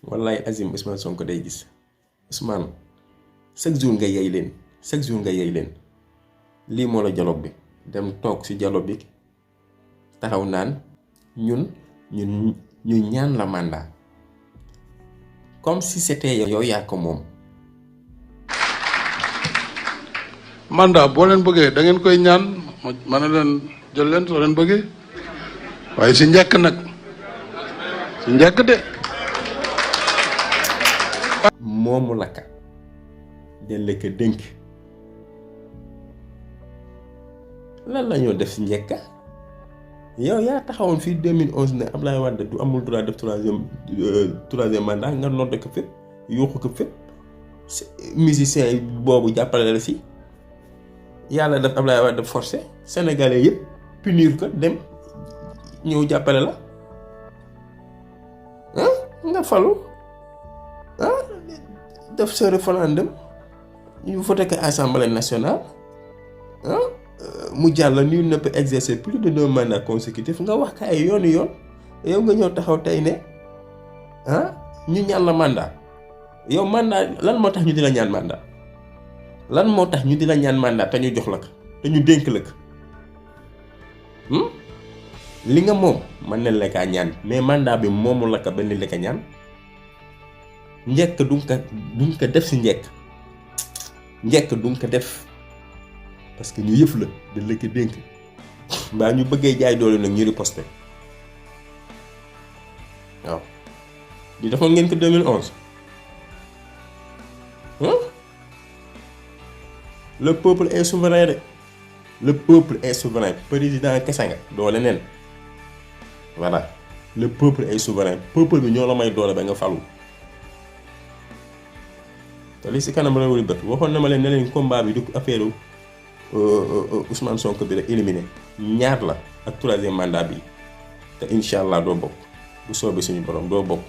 wallaay Azim Ousmane Sonko day gis Ousmane chaque jour nga yey leen lii moo la dialogue bi dem toog ci dialogue bi taxaw naan ñu ñaan la mandat comme si c'était yow yaa ko moom. mandat boo leen bëggee da ngeen koy ñaan ma ne leen jël leen soo leen bëggee waaye si njëkk nag si njëkk de. moomu la ka den la ko dénk lan la ñoo def si njëkka yow yaa taxawoon fii 2011 ne Abdoulaye Wade du amul droit def troisième mandat nga nodd ko fépp yuuxu ko fépp musicien yi boobu jàppale la si yàlla def Abdoulaye Wade forcé sénégalais yëpp punir ko dem ñëw jàppale la nga falu def sa référendum ñu voté ko assemblée nationale mu jàll nul ne peut exercer plus de 2 mandats consécutifs nga wax ka ay yoon yow nga ñëw taxaw tey ne ñu ñaan la mandat yow mandat lan moo tax ñu di la ñaan mandat lan moo tax ñu di la ñaan mandat te ñu jox la ko te ñu dénk la ko li nga moom mën nañ la kaa ñaan mais mandat bi moomu la ko benn la ko ñaan njëkk duñ ko def si njëkk duñ ko def parce que ñu yëf la da la ko dénk mbaa ñu bëggee jaay doole nag ñu riposté waaw di defoon ngeen ko 2011 le peuple est souverain de le peuple est souverain président kese nga doo leneen voilà le peuple est souverain peuple bi ñoo la may doole ba nga falu te li si kanam rawuli bët waxoon na ma leen ne leen combat bi du affaire Ousmane Sonko bi la éliminé ñaar la ak 3e mandat bi te incha allah doo bokk bu soobee suñu borom doo bokk.